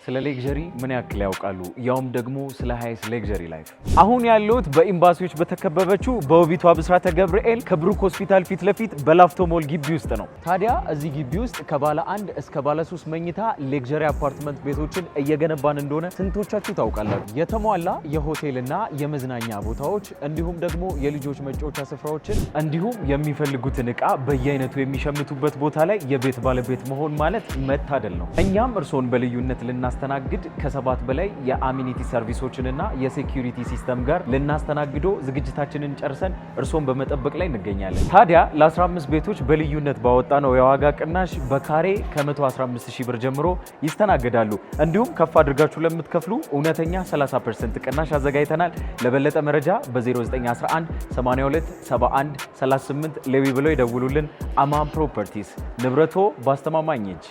ስለ luxury ምን ያክል ያውቃሉ? ያውም ደግሞ ስለ Hiace luxury life። አሁን ያለሁት በኤምባሲዎች በተከበበችው በውቢቷ ብስራተ ገብርኤል ከብሩክ ሆስፒታል ፊት ለፊት በላፍቶ ሞል ግቢ ውስጥ ነው። ታዲያ እዚህ ግቢ ውስጥ ከባለ አንድ እስከ ባለ ሶስት መኝታ luxury አፓርትመንት ቤቶችን እየገነባን እንደሆነ ስንቶቻችሁ ታውቃላችሁ? የተሟላ የሆቴልና የመዝናኛ ቦታዎች እንዲሁም ደግሞ የልጆች መጫወቻ ስፍራዎችን እንዲሁም የሚፈልጉትን ዕቃ በየአይነቱ የሚሸምቱበት ቦታ ላይ የቤት ባለቤት መሆን ማለት መታደል ነው። እኛም እርስዎን በልዩነት ልናስተናግድ ከሰባት በላይ የ amenity service ኦችንና የ security system ጋር ልናስተናግዶ ዝግጅታችንን ጨርሰን እርስዎን በመጠበቅ ላይ እንገኛለን። ታዲያ ለ15 ቤቶች በልዩነት ባወጣነው የዋጋ ቅናሽ በካሬ ከ115 ሺህ ብር ጀምሮ ይስተናገዳሉ። እንዲሁም ከፍ አድርጋችሁ ለምትከፍሉ እውነተኛ 30% ቅናሽ አዘጋጅተናል። ለበለጠ መረጃ በ0911 82 71 38 ሌዊ ብለው ይደውሉልን። አማን Properties፣ ንብረቶ በአስተማማኝ እጅ።